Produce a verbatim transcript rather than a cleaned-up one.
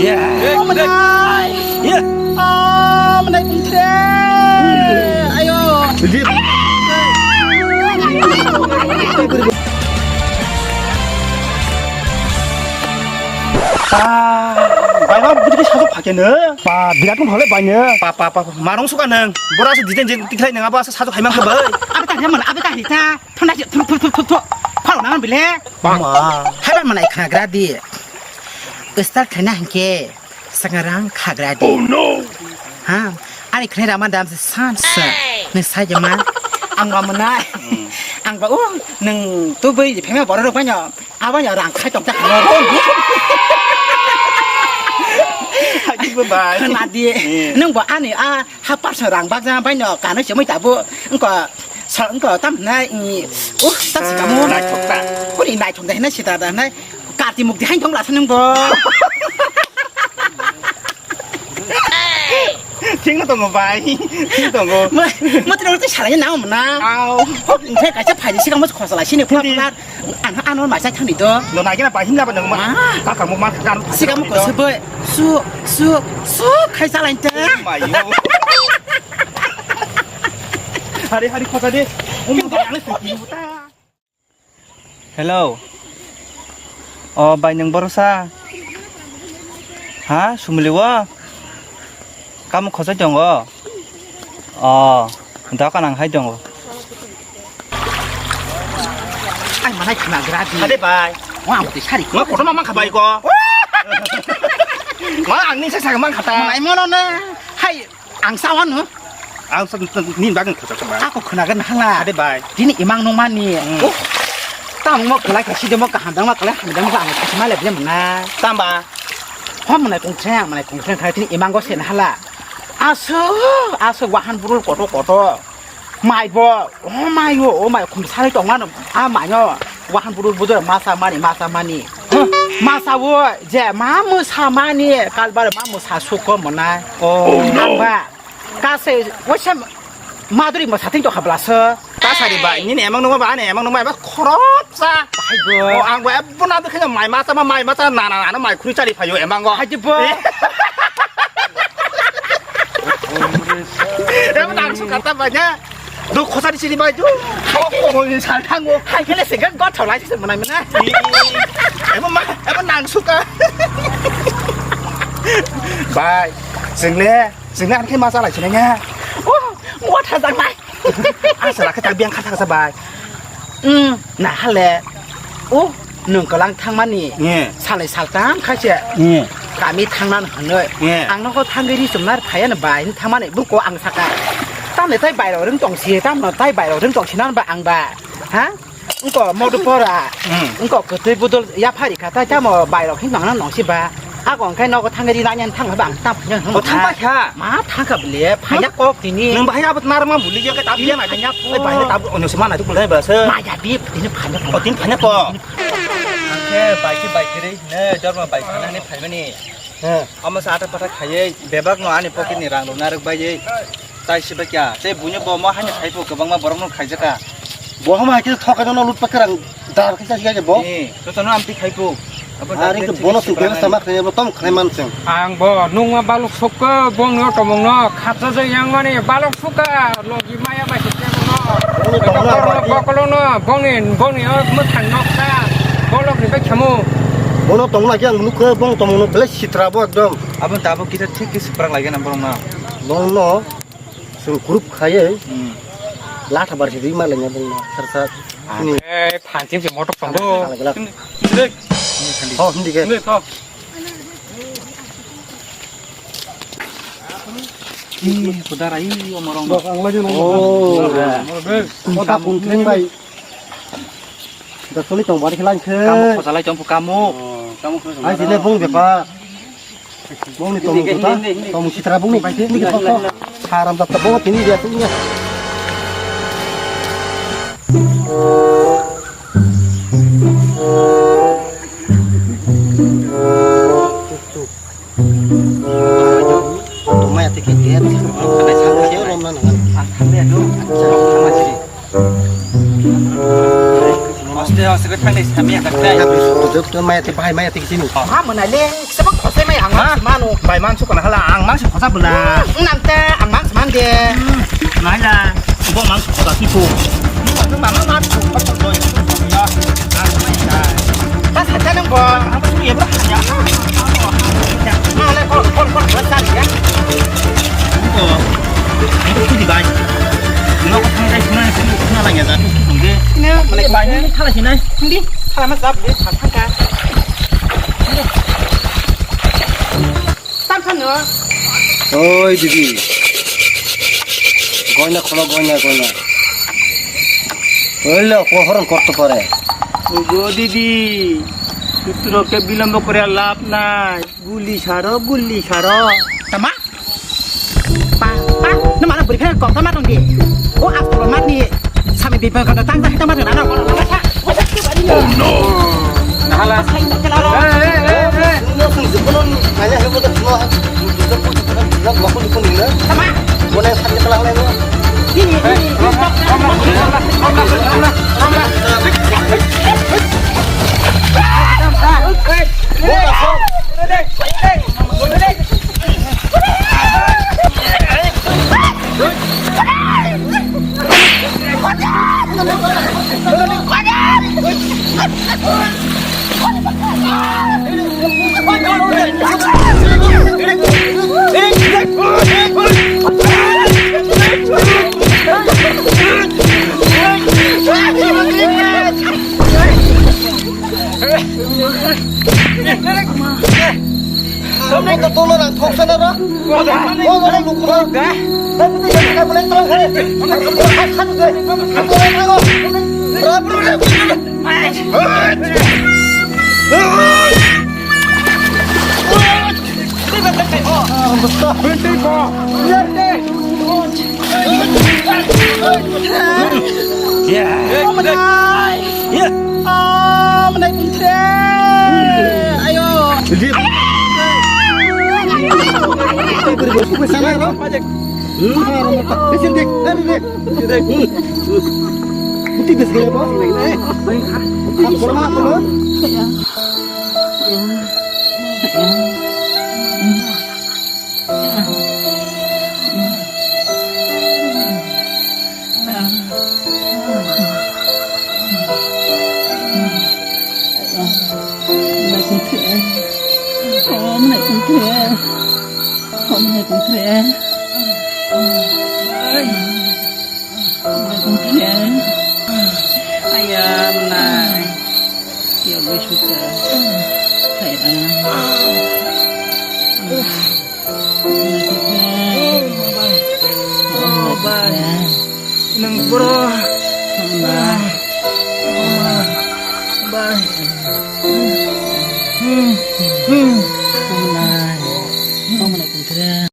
Oh, manai. Oh, manai, kumthre. Ayo. Ah, bai ma budi ke sajak phake ne. Pa, birat mo hole bai ne. Pa, pa, pa, marong suka nang. Bora se diten je tikhlai nang aba se sajak hai mang ke bai. Abi ta hiya man, abi ta hita. Thona je, thu, thu, thu, thu, thu. Phalo nang bile. Ma. Haba manai khnagra di. Start khaina hingke. Sangarang khagra di. Oh no! Ha? Ani khnai rama dam se san se. Nung sai jama. Ang ba manai. Ang ba, oh, nung tu bai di phema borok rok banyo. Abo yo rang khai tong ta. Haji bo bai. Khna di. Eh. Nung ba ani a ha parsa rang bak ja banyo kano chemoi ta bo. Engko sa engko tam na i. Uh, tam si kamu. Naithok ta. Kuni naithok da na sita da na. Kati mukti hain tong la sanung bo. Thik no tongo bai. Thik tongo. Mo, mo tino tei salai na mo na. Au. Hok, nse kaisa phai si kamo khosla sini pula pula. Ang ano ma sai thani do. No na gina bai himla ba nang ma. Ah. Ka ka mo ma ka. Si kamo ko se bai. Su, su, su khai salai te. Mayo. Hari hari khosa de. Um ba ang se ki buta. Hello. O bai, nwng borosa? Ha, sumuli o? Kamo khosai tongo? O, dokan ang hai tongo. Ai, manai khna gra di. Ade bai. Wa, ang tei sari. Ma kotorma mang kha bai ko. Ma ang ni sa sa mang kha ta. Manai mono na. Hai. Ang sa wano. Ang sa ni bagwi khachak sa bai. Ako khnagan hala. Ade bai. Tini imang nung mani. Hmm. Oh. Tamo mo kalai kasi demo kaham dang ma kalai ham dang ma ang kasi ma leble mona. Tamba. Ho mona kung thang mona kung thang khai tini imang go sen hala. Aso aso wahan burul koto koto. Mai bo, oh mai o, oh mai khum sari tong mano, a mai o, wahan buru budur masa mani, masa mani. Huh, masa o, je ma musa mani, kalbar ma musa suko monai. Oh, no. Ba, kase, wasa maduri musa ting to habla so. Ta sari ba, ini emang nungma ba, ani emang nungma ba khorok sa. Hai bo. Oh, ang ba, ebona de kanya mai masa ma, mai masa na na na, mai khuri chari phayo emang go. Hai bo. Emang nang sukata ba nya. Duk khosani sini bai tu. Kok kok ni sal thango. Hai kele se gak gotho lai se manai mana. Ema ma, ema nang suka. Bai, single, single an khe ma salai sinai nya. Oh, mo tha jang lai. Asa la khe tak biang kha thang sa bai. Hmm, na hale. Oh, nwng kwlang thangmani. Nge. Salai saltam khaise. Nge. Kami thangnan hwnwi. Nge. Ang nogo thangwi ri chumnar phaiya no bai thangmani buko ang saka. Tamni tai bairok rwng tongsi, tamno tai bairok rwng tongsi nan ba ang ba. Ha? Ngko modu pora. Hmm. Ngko kwtwi budol yaphari kha tai tamo bairok hin nangna nongsi ba. Ako hwnkhe nogo thangwi ri nanya thang ba ang tam phaiya hwn. O thang ba kha? Ma thang kha bile phaiya kok tini. Nwng bahai abot narma buli ya khe tab ya na. Phaiya kok. Oi bahai tab onyo se mana tu kulai ba se. Ma ya bi tini phaiya kok. O tini phaiya kok. Khe bai khe bai khe ri ne jorma bai khana ne phaimani. He. Amo se ata pata khaiye bebak no ani pocket ni rang rok narwk bai ye. Tai se ba kya? Te buino bo mo hani khai pho kwbangma borok no khaijaka. Bo hama khe thokai no lut pakrang dar khe sa bo. Eh, to to no amti khai pho. Abo dar khe bono sing khe sama khai bo tom khai man sing. Ang bo nungma baluk sokko bong no tomong no khatsa je yang mani baluk suka logi maya bai se no. Bokolo no bongni bongni o mwthang noksa bolok ni bai khamu. Bono tongna khe ang nukhe bong tomong no belai sitra bo ekdom. Abo tabuk kita thik khe siprak lagi na borok no. Bong no. Chwng group khaiwi latha bar se rima lengya bongno sar sar. Ni. Eh, phanching se motok tongo. Kala kala. Hindi. Hindi. Ho, hindi ke. Hindi, ho. Ih, kudara, ih, omorong. Bak, ang lagi nang. Oh. Kota kungkring bai. Da soli tong bari khe lang khe. Kamu khosalai tong kamu. Oh, kamu khosalai. Ai, sini bong bepar. Bongni tomung kota, tomung sitra bongni bai tini kok kok. Haram jat bong tini dia tini. Tumai ati kini dia, tumai sang khe lom na nangan. Ang thangde do, ang thangma siri. Hoste hoste ko thang dai samya ka tai. Jok to maya te bahai maya te kisini. Ha mona le, sabak khosai mai ang mang mano. Bai mang sukana hala ang mang sukha bula. Nang ta ang mang man de. Nai la, bo mang sukha ki ko. Bo mang mang sukha ko. Ya. Ta sa ta nang bo. Ang ba ni ba ya. Na le kol kol kol kol sa ya. Ko. Ini tu di bai. Ini ko thang dai suna suna suna lagi ya. Ini mana bai ni thala sini. Hindi, thala mas dap de thang ka. Tam khan no. Oi, didi. Goina kholo, goina, goina. Oilo, pohorong korto pare. Ogo, didi. Sutro ke bilombo kore lab nai. Guli saro, guli saro. Tama? Pa, pa, no mana beri phai kok tama tong di. O astro mat ni. Sami bipang kata tang tang tama tang. Oh no. Nahala. Hey, hey, hey, hey. Tama. Ini, ini, ini. Ayo. Ayam nai. Ya wis wis ya. Hai. Bai. Nang bro. Bai. Bai.